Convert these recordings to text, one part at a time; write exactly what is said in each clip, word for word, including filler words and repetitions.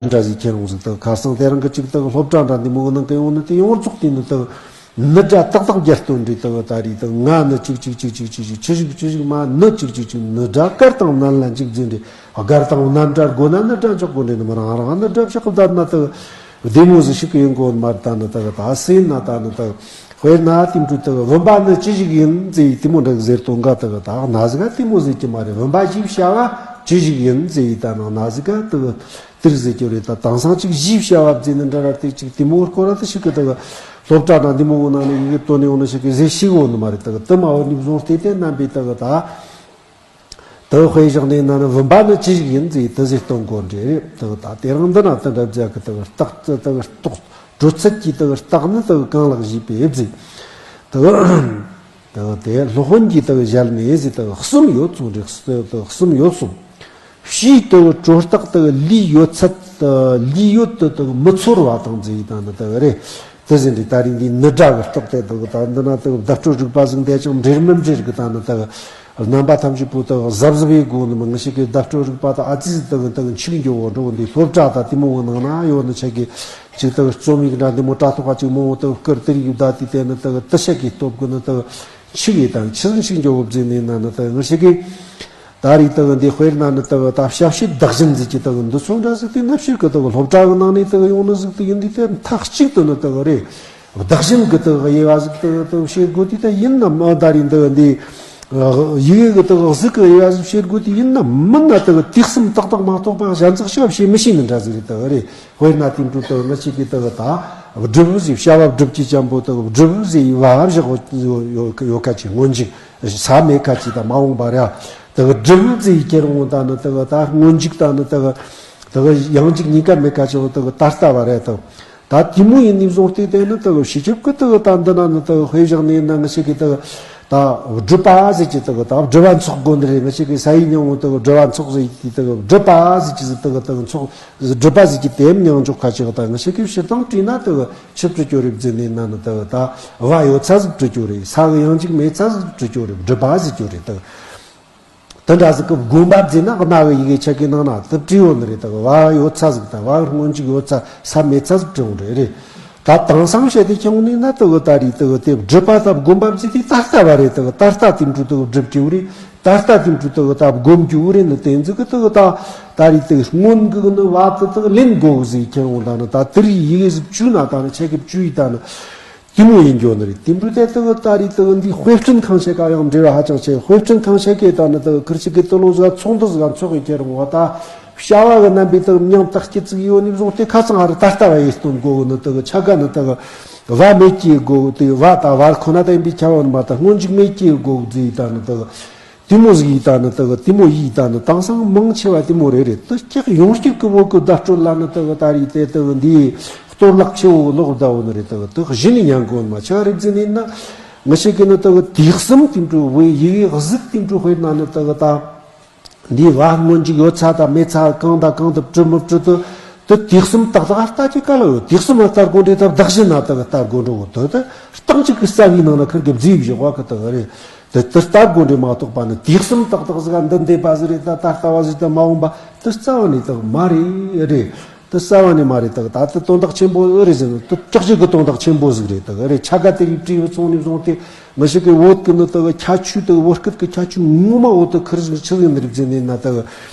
འདྲ་ཟིག་ཁྱེར་ཡོང་ཟིག་དག་ཁ་སང་དེ་རིང་གི་ཅིག་དག་སློབ་གྲྭ་འདྲ་འདི་མོ་གི་ནང་གི་ཡོང་ནི་དེ་ཡོངས་རྫོགས་དེ་ནི་དག་ནི་སྒྲ་ཏག་ཏག་རྒྱལ་སྟོན་རེད། དག་ད་རེད་དག་ང་ནི་ཅིག་ཅིག་ཅིག་ཅིག་ཅིག་ཅིག་ཅི་ཞིག་ཅི་ཞིག་མ་ནི་ཅིག་ཅིག་ཅིག་ནི་སྒྲ་དཀར་དང་ནན་ལ་འཇིག་རྫུན་རེད། དཀར་དང་ནན་སྒྲ་དགོས་ན་ནི་སྒྲ་འཇོག་དགོས་རེད། ནི་མི་རང་རང་ནི་སྒྲ་ཕྱག་བདར་ན་དག་བདེ་མོ་ཟིག་ཞིག་གི་ཡོང་གོ་མ་རེད། ད་ནི་དག་ད་སེམས་ན་ད་ནི་དག་དཔེར་ན་དེ་འདྲ་དག་བུམ་པ་ནི་ཅི་ཞིག་ཡིན་ཟེར་དེ་མོ་འདྲ་ཟེར་དོན་ག་དག་ད་ན་ཟིག་ག་དེ་མོ་ཟེར་གྱི་མ་རེད། བུམ་པ་ཞེས་བྱ་བ་ཅི་ཞིག་ཡིན་ཟེར་ད་ན་ན་ཟིག་ག་དག་དེར་ཟེར་གྱི་རེད། ད་དེང་སང་ཅིག་ཞེས་བྱ་བ་བརྫིས་ནི་འདྲ་ར་དེ་ཅིག་དེ་མོ་སྐོར་ར་དེ་ཞིག་གི་དག་སློབ་གྲྭ་ན་འདི་མོ་བོ་ནང་ནས་ཡི་གེ་བཏོན་ནས་ཡོང་ནི་ཞིག་གི་ཟེར་ཞིག་འོང་ནི་མ་རེད། དག་དེ་མ་འོ་ནི་བཟུང་སྟེ་དེ་རྣམ་པའི་དག་ད་དག་དཔེ་བཞག་ནས་ན་ནི་བུམ་པ་ནི་ཅི་ཞིག་ཡིན་ཟེར་དེ་ཟེར་གཏོང་དགོས་འདྲ་རེད། དག་ད་དེ་རིང་འདི་ན་དེ་འདྲ་བརྫ་གི་དག་རྟགས་དེ་དག་རྟོག་བགྲོད་ཚད་ཀྱི་དག་རྟགས་ནི་དག་གང་ལགས་ཞེས་པས་བརྫིས། དག་དེ་སློབ་དཔོན་གྱིས་དག་ཞལ་ནས་ཟེར་དག་གསུམ་ཡོད་ཚོང་འདྲེ་དག་གསུམ་ཡོད་གསུངས། ཕྱིའི་དག་གྲོལ་རྟགས་དག་ལུས་ཡོད་ཚད་ལུས་ཡོད་དུ་དག་མི་ཚོར་བ་དང་ཟེར་ཡི་དང་ནི་དག་རེད། དེ་ཟེར་འདི་ད་རིང་འདི་ནི་སྒྲ་གི་རྟགས་དེ་དག་ད་འདི་ན་དག་བརྡ་སྤྲོད་རིག་པ་ཟིག་འདས་ཀྱང་འབྲེལ་མི་འབྲེལ་གི་ད་ནི་དག་རྣམ་པ་ཐམས་ཅད་པོ་དག་གཟབ་གཟབ་ཡེ་དགོས་ནི་མི་ངི་ཞིག་གི་བརྡ་སྤྲོད་རིག་པ་དག་ཨ་ཙི་ཟིག་དག་དག་འཆུག་འགྱོ་བོ་འགྲོ་འདི་སློབ་གྲྭ་དང་དེ་མོ་བོ་ནང་ན་ཡོད་ནི་ཆ་གི་ཅིག་དག་རྩོམ་ཡིག་འདྲ་འདི་མོ་དྲ་ཐོག་ག་ཅིག་མང་བོ་དག་བསྐུར་དེ་རིགས་ཡོད་ད་དེ་དེ་ནི་དག་དི་ཤ་གི་སྟོབས་གི་ནི་དག་ཆི་གི་དང་ཆི་ཟིག་ཆི་འགྱོ་བོ་བརྫིས་ནས་ན་ནི་དག་ངི་ཞིག་གི་ད་རིགས་དག་འདི་དཔེར་ན་ནི་དག་ད་བྱ་བྱེད་བདག་གཞན་ཟིག་གི་དག་འདི་ཚོ་འདྲ་ཟིག་དེ་ནི་ཕྱིར་གི་དག་སློབ་གྲྭ་གི་ནང་ནས་དག་ཡོང་ནི་ཟིག་དེ་ཡིན་དུས་དེ་མཐའ་གཅིག་ཏུ་ནི་དག་རེད། བདག་གཞན་གི་དག་དབྱེ་བ་ཟིག་དག་དག་བྱེད་དགོས་དུས་ད་ཡིན་ན་མ་ད་རིགས་འདི་འདི་ཡི་གེ་གི་དག་གཟུགས་གི་དབྱེ་བ་ཟིག་བྱེད་དགོས་དུས་ཡིན་ན་མིན་ན་དག་དུས་གསུམ་ཏག་ཏག་མ་གཏོགས་པ་གཞན་ཚགས་ཤིག་བྱེད་མི་ཤེས་ནི་འདྲ་ཟིག་རེད་དག་རེད། དཔེར་ན་དེ་འཕྲོ་དག་ང་ཅིག་གི་དག་ད་སྒྲུབ་ཟིག་བྱ་བ་སྒྲུབ་ཀྱི་ཅན་པོ་དག་སྒྲུབ་ཟིག་བ་བཞག་ཡོད་ཡོད་ཁ་ཅིག་སྔོན་འཇུག་ས་མེད་ཁ་ཅིག་ད་མ་འོངས་པ་ར་དག་སྒྲུབ་ཟིག་ཁྱེར་འོང་ད་ནི་དག་ད་སྔོན་འཇུག་ད་ནི་དག་དག་ཡང་འཇུག་གཉིས་ཀ་མེད་ཁ་ཅིག་དག་ད་ལྟ་བ་རེད་དག་ད་དེ་མོ་ཡིན་ནི་བཟུང་སྟེ་དེ་ནི་དག་ཕྱི་ཁྱབ་ཀྱི་དག་ད་འདི་ན་ནི་དག་དཔེ་བཞག་ནས་ན་ང་ཅིག་གི་དག་ད་སྒྲུབ་པ་ཟེར་གྱི་དག་ད་སྒྲུབ་པ་འཚོགས་དགོས་ནི་རེད། ང་ཅིག་གི་ས་ཡི་ཉིན་མོ་དག་སྒྲུབ་པ་འཚོགས་ཟེར་གྱི་དག་སྒྲུབ་པ་ཟེར་གྱི་ཟིག་དག་དག་འཚོགས་སྒྲུབ་པ་ཟེར་གྱི་དེ་མཉམ་འཇོག་ཁ་ཅིག་ད་ང་ཅིག་གི་ཕྱིར་དང་བྲིས་ན་དག་ཆི་བྲི་རྒྱུ་རེད་བརྫིས་ནས་ན་ནི་དག་ད་བ་ཡོད་ཚ་ཟིག་བྲི་རྒྱུ་རེད། ས་གི་ཡང་འཇུག་མེད་ཚ་ཟིག་བྲི་རྒྱུ་རེད། སྒྲུབ་པ་ཟེར་རྒྱུ་རེད་དག་དེ་འདྲ་ཟིག་གི་དགོན་པ་བརྫིས་ན་གནའ་གི་ཡི་གེ་ཆ་གི་ནང་ན་དེ་བྲིས་ཡོད་ནི་རེད་དག་བ་ཡོད་ཚ་ཟིག་ད་བ་སྔོན་འཇུག་ཡོད་ཚ་ས་མེད་ཚ་ཟིག་བྲི་ཡོང་རེད་རེད། ད་དེང་སང་བཤད་དེ་ཁྱོད་ནི་ན་དག་ད་རེད་དག་དེ་སྒྲུབ་པ་ད་དགོན་པ་བརྫིས་དེ་ད་ལྟ་བ་རེད་དག་ད་ལྟ་དེ་འཕྲོ་དག་སྒྲུབ་ཀྱི་རེད། ད་ལྟ་དེ་འཕྲོ་དག་ད་སྒོམ་རྒྱུ་རེད་ནི་དེ་ཚོ་གི་དག་ད་ད་རེད་དག་སྔོན་གི་ནི་བ་དེ་དག་ལེན་དགོས་ཟིག་ཁྱེར་འོང་ད་ནི་ད་དེ་རིགས་ཡི་གེ་ཟིག་བཅུ་ན་ད་ནི་ཆ་གི་བཅུ་ཡི་ད་ནི་དེ་མོ་ཡིན་རྒྱུ་ནི་རེད། དེ་འཕྲོ་དེ་དག་ད་རེད་དག་འདི་དཔེ་སྐྲུན་ཁང་ཆེ་ག་ཡང་འབྲེལ་བ་ཧ་ཅང་ཆེ། དཔེ་སྐྲུན་ཁང་ཆེ་གི་ད་ནི་དག་ཁིར་ཆི་གི་དུ་ལོ་ཟིག་ཚོགས་འདུ་ཟིག་ཚོགས་གི་ཁྱེར་འོང་བ་ད་བྱ་བ་གི་རྣམ་པའི་དག་མྱང་བཏགས་སྐྱེ་ཚིག་ཡོད་ནི་བཟུང་སྟེ་ཁ་ཚང་ཧ་རི་ད་ལྟ་བ་ཡིན་སྟོན་དགོས་ནི་དག་ཆ་ག་ནི་དག་བ་མེད་ཀྱི་དགོས་དེ་བ་ད་བ་ཁོ་ན་ད་ཡིན་པའི་ཁྱ་བ་ནི་མ་ད་སྔོན་འཇུག་མེད་ཀྱི་དགོས་ཟིག་ད་ནི་དག་དེ་མོ་ཟིག་ཡིས་ད་ནི་དག་དེ་མོ་ཡིས་ད་ནི་དེང་སང་མང་ཆེ་བ་དེ་མོ་རེད་རེད། དེ་སྐྱག་ཡོང་སྐྱིད་ཀྱི་བོད་ཀྱི་བརྡ་སྤྲོད་ལ་ནི་དག་ད་རེད་དེ་དག་འདིའི་གཏོར་བརླག་ཆེ་བོ་ལོག་བསྡད་བོ་ནི་རེད། དག་དེ་གཞི་ནས་ཉན་དགོས་ནི་མ་ཆ་རེད་ཟེར་ནས་ན་ང་ཞིག་གི་ནི་དག་དུས་གསུམ་དེ་འཕྲོ་བོད་ཡི་གེ་གཟུགས་དེ་འཕྲོ་དཔེར་ན་ནི་དག་ད་འདིའི་བ་སྔོན་འཇུག་ཡོད་ཚ་དང་མེད་ཚ་གང་དང་གང་དུ་བྲི་མི་བྲི་དུ་དེ་དུས་གསུམ་ཏག་ཏག་ལྟ་ཅི་ག་ལ་ཡོད། དུས་གསུམ་ལ་ལྟ་དགོས་འདྲེ་ད་བདག་གཞན་ན་དག་ལྟ་དགོས་འགྲོ་གི་དོ་དེ་རྟགས་འཇུག་གི་རྩ་བའི་ནང་ན་ཁིར་གི་བརྫིས་བཞག་པ་གི་དག་རེད། དེ་ལྟར་ལྟ་དགོས་འདྲེ་མ་གཏོགས་པ་ནི་དུས་གསུམ་ཏག་ཏག་ཟིག་ག་འདི་འདེབས་པ་ཟིག་རེད། ད་ད་ལྟ་བ་ཟིག་ད་མ་འོངས་པ་དེ་རྩ་བ་ནས་དག་མ་རེད་རེད། དེ་རྩ་བ་ནས་མ་རེད། དག་ད་དེ་དོན་དག་ཆེན་པོ་ཨེ་རེད་ཟེར་ན་དེ་ལྕགས་ཀྱི་གི་དོན་དག་ཆེན་པོ་ཟིག་རེད། དག་རེད་ཆ་ག་དེ་རིགས་བྲིས་བུ་ཚོང་ནས་བཟུང་སྟེ་ང་ཞིག་གི་བོད་ཀྱི་ནི་དག་ཁྱད་ཆོས་དག་བོད་སྐད་ཀྱི་ཁྱད་ཆོས་ངོ་མ་བོད་དུ་ཁུར་ཟིག་ཆི་ཟིག་འདི་རེད་ཟེར་ནས་ན་དག་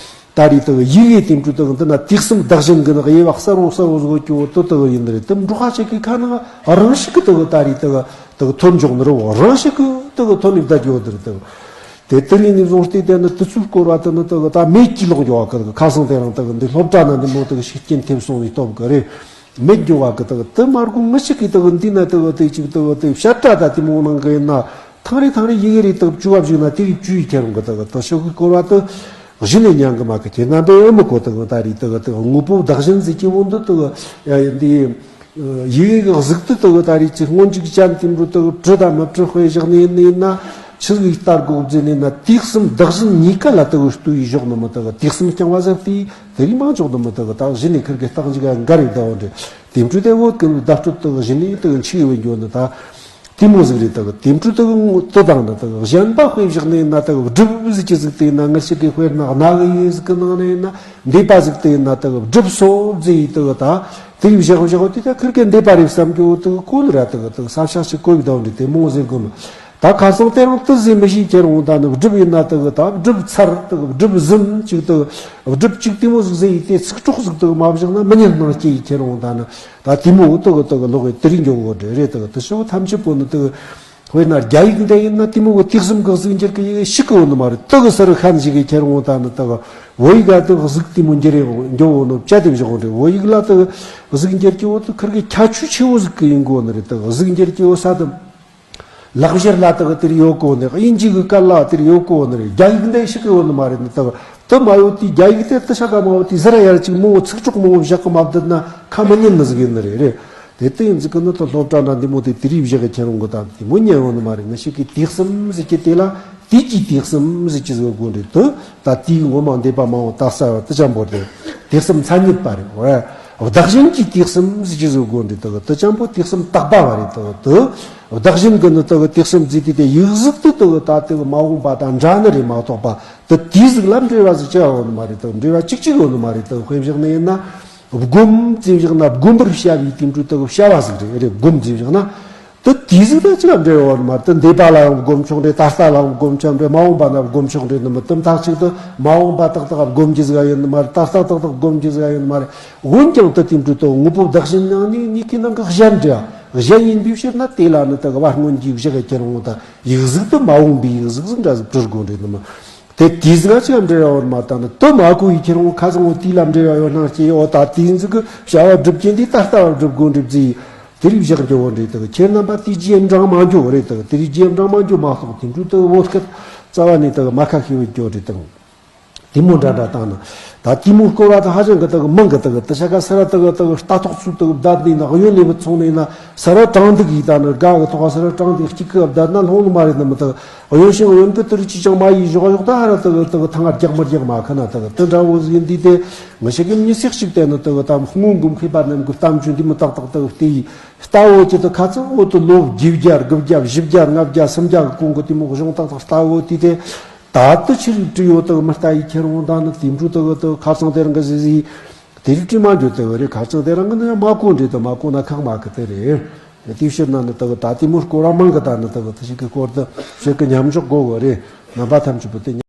ད་རེས་དག་ཡི་གེ་དེ་འཕྲོ་དག་འདི་ན་དུས་གསུམ་བདག་གཞན་གྱི་ནི་དབྱེ་བ་གསལ་བོ་གསལ་བོ་བཟོ་རྒྱུ་བོ་དེ་དག་ཡིན་ནི་རེད། དེ་འབྲོག་ཁ་ཅིག་གི་ཁ་ནང་རང་ཞིག་གི་དག་ད་རེས་དག་དག་ཐོན་འཇོག་ནི་རེད་བོ། རང་ཞིག་གི་དག་ཐོན་ནས་བསྡད་རྒྱུ་བོ་དེ་རེད་དག་དེ་དེ་རིང་ནས་བཟུང་སྟེ་དེ་ནི་དུས་ཚོད་སྐོར་བ་དེ་ནི་དག་ད་མེད་ཀྱི་ལོག་འགྱོ་བ་གི་ཁ་སང་དེ་རིང་དག་འདི་སློབ་གྲྭ་ན་འདི་མོ་དག་ཤུགས་རྐྱེན་ཐེབས་སོང་བའི་སྟོབས་གི་རེད། མེད་འགྱོ་བ་གི་དག་དེ་མ་དགོས་ང་ཞིག་གི་དག་འདི་ན་དག་དེ་ཅིག་དག་དེ་བཤད་གྲྭ་ད་དེ་མོ་ནང་གི་ཡིན་ན། ཐང་རེ་ཐང་རེ་ཡི་གེ་རེ་དག་བཅུ་བ་བཞུགས་ན་དེ་རིགས་བཅུ་ཡི་ཁྱེད་རང་གི་དག་དག་ཤོག་གི་སྐོར་བ་དག་གཞི་ནས་ཉན་གི་མ་གི་ཁྱེད་རྣམ་པས་ཨེ་མི་གོ་དག་ད་རེས་དག་དག་དངོས་པོ་བདག་གཞན་ཟེར་གྱི་བོ་འདི་དག་འདི་ཡི་གེ་གི་གཟུགས་དུ་དག་ད་རེས་ཀྱི་སྔོན་འཇུག་ཅན་དེ་འདྲ་དག་བྲི་དང་མི་བྲི་དཔེ་བཞག་ནས་ཡིན་ན་ཆི་ཟིག་ལྟར་དགོས་ཟེར་ནས་ན། དུས་གསུམ་བདག་གཞན་གཉིས་ཀ་ལ་དག་ལྟོས་ཡི་ཞོག་ནི་མི་དག་དུས་གསུམ་རྐྱང་བ་ཟེར་ཏེ་དེ་རིགས་མང་ཆོག་ནི་མི་དག་ད་གཞི་ནས་ཁིར་གི་རྟགས་འཇུག་འགའ་རེ་ཟླ་བ་འདྲ་དེ་འདྲ་དེ་བོད་ཀྱི་བརྡ་སྤྲོད་དག་གཞི་ནས་དག་འཆི་བའི་འགྱོ་ནི་ད། དེ་མོ་ཟིག་རེད། དག་དེ་འཕྲོ་དག་དེ་དང་ནི་དག་གཞན་པ་དཔེ་བཞག་ནས་ན་དག་སྒྲུབ་ཟིག་གི་ཟིག་དེ་ན་ངར་ཞིག་གི་དཔེར་ན་སྣ་གི་ཡོད་ཟིག་གི་ནང་ནས་ན་འདས་པ་ཟིག་དེ་ན་དག་སྒྲུབ་སོ་ཟིག་དག་ད་དེ་བཞག་བཞག་དེ་ད་ཁིར་གི་འདས་པ་རེད་བསམ་རྒྱུ་དག་གོ་ནི་ར། དག་དག་ས་ཤ་ཞིག་གོ་བའི་དང་རེད། དེ་མོ་ཟེར་གོ་ནི། ད་ཁ་སང་དེ་རིང་དེ་ཟིག་མི་ཤེས། ཁྱེད་རང་ད་ནི་སྒྲུབ་ཡིན་ན་དག་ད་སྒྲུབ་ཚར་དག་སྒྲུབ་ཟིན་ཅིག་དག་སྒྲུབ་ཅིག་དེ་མོ་ཟིག་ཟེར་ཡི་དེ་ཚིག་གྲོགས་ཟིག་དག་མ་བཞག་ན་མི་ཉན་སྣང་སྐྱེ་ཡི། ཁྱེད་རང་ད་ནི། ད་དེ་མོ་དག་དག་ལོག་གི་དེ་རིགས་འགྱོ་གོ་འདྲ་རེད། དག་དེ་ཤོ་ཐམས་ཅད་པོ་ནི་དག་དཔེར་ན་རྒྱ་ཡིག་འདི་ཡིན་ན་དེ་མོ་གི་དུས་གསུམ་གི་གཟུགས་འགྱུར་གི་ཡི་ཤིག་གི་ཡོད་ནི་མ་རེད། དག་གི་སར་ཤན་ཞིག་གི་ཁྱེད་རང་ད་ནི་དག་བོད་ཡིག་ག་དག་གཟུགས་དེ་མོ་འགྱུར་ཡོང་འགྱོ་འོ་ནོ་བཅད་དེ་བཞག་གོ་འདྲ། བོད་ཡིག་ལ་དག་གཟུགས་འགྱུར་གི་འོ་དུ་ཁིར་གི་ཁྱད་ཆོས་ཆེ་བོ་ཟིག་གི་ཡིན་གོ་ནི་རེད། དག་གཟུགས་འགྱུར་གི་འོ་ས་དུ། ལག་བཞར་ལ་དག་དེར་ཡོད་གོ་ནི། དབྱིན་ཇི་གི་སྐད་ལ་དེར་ཡོད་གོ་ནི་རེད། རྒྱ་ཡིག་འདི་ཤེས་གི་ཡོད་ནི་མ་རེད་ནི། དག་དེ་མ་ཡོད་དུས་རྒྱ་ཡིག་དེ་དེ་ཤ་ག་མ་ཡོད་དུས་ཟེར་ཡར་ཅིག་མོ་ཚིག་གྲོགས་མོ་བཞག་གི་མ་བསྡད་ན་ཁ་མི་ཉན་ནི་ཟིག་ཡིན་ནི་རེད། རེད་དེ་དེ་ཡིན་ཟིག་གི་ནི་དེ་སློབ་གྲྭ་འདྲ་འདི་མོ་དེ་དེ་རིགས་བཞག་གི་ཁྱེད་རང་གི་ད་དེ་མོ་ཉན་ཡོད་ནི་མ་རེད། ང་ཞིག་གི་དུས་གསུམ་ཟེར་གི་དེ་ལ་དུས་ཀྱི་དུས་གསུམ་ཟེར་གི་ཟིག་དགོས་རེད། དེ་ད་དུས་ངོ་མ་འདས་པ་མ་འོངས་ད་གསལ་བ་དེ་ཅན་པོ་རེད། དུས་གསུམ་མཚན་ཉིད་པ་རེད། བདག་གཞན་གྱི་དུས་གསུམ་ཟེར་གི་ཟིག་དགོས་རེད། དེ་དེ་ཅན་པོ་དུས་གསུམ་དག་པ་བ་རེད། དེ་དེ་བདག་གཞན་གྱི་ནི་དེ་གི་དུས་གསུམ་ཟེར་དུས་དེ་ཡིག་གཟུགས་དེ་དེ་གི་ད་དེ་གི་མ་འོངས་པ་དང་འདྲ་ནི་རེད་མ་གཏོགས་པ་དེ་དུས་གཟུགས་ལ་འབྲེལ་བ་ཟིག་ཅི་ཡང་ཡོད་ནི་མ་རེད། དེ་འབྲེལ་བ་གཅིག་གཅིག་ཡོད་ནི་མ་རེད། དེ་དཔེ་བཞག་ནི་ཡིན་ན་སྒོམ་ཟེར་བཞག་ན་སྒོམ་པར་བྱ་བའི་དེ་འཕྲོ་དེ་གི་བྱ་བ་ཟིག་རེད། རེད་སྒོམ་ཟེར་བཞག་ན་དེ་དུས་གཟུགས་ལ་གཅིག་ལ་འབྲེལ་བ་ཡོད་ནི་མ་རེད། དེ་འདས་པ་ལའང་སྒོམ་ཆོག་རེད། ད་ལྟ་ལའང་སྒོམ་ཆོག་རེད། མ་འོངས་པ་ན་སྒོམ་ཆོག་རེད་ནི་མི་དེ་མཐའ་གཅིག་ཏུ་མ་འོངས་པ་ཏག་ཏག་སྒོམ་རྒྱུ་ཟིག་ཡིན་ནི་མ་རེད། ད་ལྟ་ཏག་ཏག་སྒོམ་རྒྱུ་ཟིག་ཡིན་ནི་མ་རེད། འོན་ཀྱང་དེ་དེ་འཕྲོ་དེ་དངོས་པོ་བདག་གཞན་ནང་ནས་གཉིས་ཀའི་ནང་གི་གཞན་འདྲ་གཞན་ཡིན་པའི་ཕྱིར་ན་དེ་ལ་ནི་དེ་གི་བ་སྔོན་གྱི་བཞག་གི་ཁྱེད་རང་དང་ཡིག་གཟུགས་དེ་མ་འོངས་པའི་ཡིག་གཟུགས་ཟིག་འདྲ་ཟིག་བྲི་དགོས་རེད་ནི་མ། དེ་དུས་གཟུགས་ལ་ཅི་ལ་འབྲེལ་བ་ཡོད་མ་ད་ནི་དེ་མ་གོ་ཡི་ཁྱེད་རང་ཁ་སང་བོ་དུས་ལ་འབྲེལ་བ་ཡོད་སྣང་སྐྱེ་ཡོད། ད་དུས་གཟུགས་གི་བྱ་བ་སྒྲུབ་ཀྱིན་དུས་ད་ལྟ་བ་སྒྲུབ་དགོས་འདྲི་བརྩིས་དེ་རིགས་བཞག་རྒྱུ་བོ་འདྲི་དེ་ཁྱེད་རྣམ་པ་དུས་རྗེས་འབྲང་མ་འགྱོ་རེད། དེ་དུས་རྗེས་འབྲང་མ་འགྱོ་མ་གཏོགས་དེ་འཕྲོ་དེ་བོ་སྐད་རྩ་བ་ནས་དེ་མ་ཁ་ཤེས་བའི་སྐྱོ་རེད་དང་། དེ་མོ་འདྲ་འདྲ་བཏང་ན། ད་དེ་མོ་སྐོར་བ་དང་ཧ་ཅང་གི་དག་མང་གི་དག་དེ་ཤ་ཀ་ས་ར་དག་དག་ལྟ་ཐོག་ཚུལ་དག་བསྡད་ནས་ན་གཡོན་ལས་བུད་སོང་ནས་ན་ས་ར་དྲང་འདུག་ཡིས་ད་ནི་དགའ་གི་ཐོག་ས་ར་དྲང་འདུག་གཅིག་གི་བསྡད་ན་ལྷོང་ལ་མ་རེད་ནི་མི་དག་གཡོན་ཤིང་གཡོན་གི་དུར་ཅི་ཅང་མ་ཡིས་བཞོག་བཞོག་ད་ཧ་ར་དག་དག་ཐང་ང་རྒྱག་མི་རྒྱག་མ་ཁ་ན་དག་དེ་འདྲ་བོ་ཟིག་ཡིན་དུས་དེ་ང་ཞིག་གི་མྱི་སེག་ཅིག་དེ་ནི་དག་དམ་སྔོན་གི་མཁས་པ་རྣམས་གི་གཏམ་རྒྱུད་འདི་མི་ཏག་ཏག་དག་བལྟས་ཡིས་ལྟ་བོ་ཅི་དག་ཁ་ཚང་བོ་དུ་ལོ་བརྒྱད་བརྒྱ་དགུ་བརྒྱ་བཞི་བརྒྱ་ལྔ་བརྒྱ་སུམ་བརྒྱ་གི་གོང་གི་དེ་མོ་གཞུང་ཏག་ཏག་ལྟ་བོ་དུས་དེ། ད་དུ་ཆི་རིགས་བྲིས་ཡོད་དག་མི་ལྟ་ཡི་ཁྱེད་རང་ད་ནི་དེ་འབྲུ་དག་དུ་ཁ་ཚང་དེ་རང་གི་ཟི་ཟི། དེ་རིགས་བྲིས་མ་འགྱོ་དེ་བ་རེད། ཁ་ཚང་དེ་རང་གི་ནི་མ་གོ་འདྲེ་དུ་མ་གོ་ན་ཁག་མ་གི་དེ་རེད། དེ་ཕྱིར་ན་ནི་དག་ད་དེ་མོ་སྐོར་ར་མང་གི་ད་ནི་དག་དུ་ཞིག་གི་སྐོར་དུ་ཞིག་གི་མཉམ་འཇོག་དགོ་གི་རེད། རྣམ་པ་ཐམས་ཅད་པོ་དེ།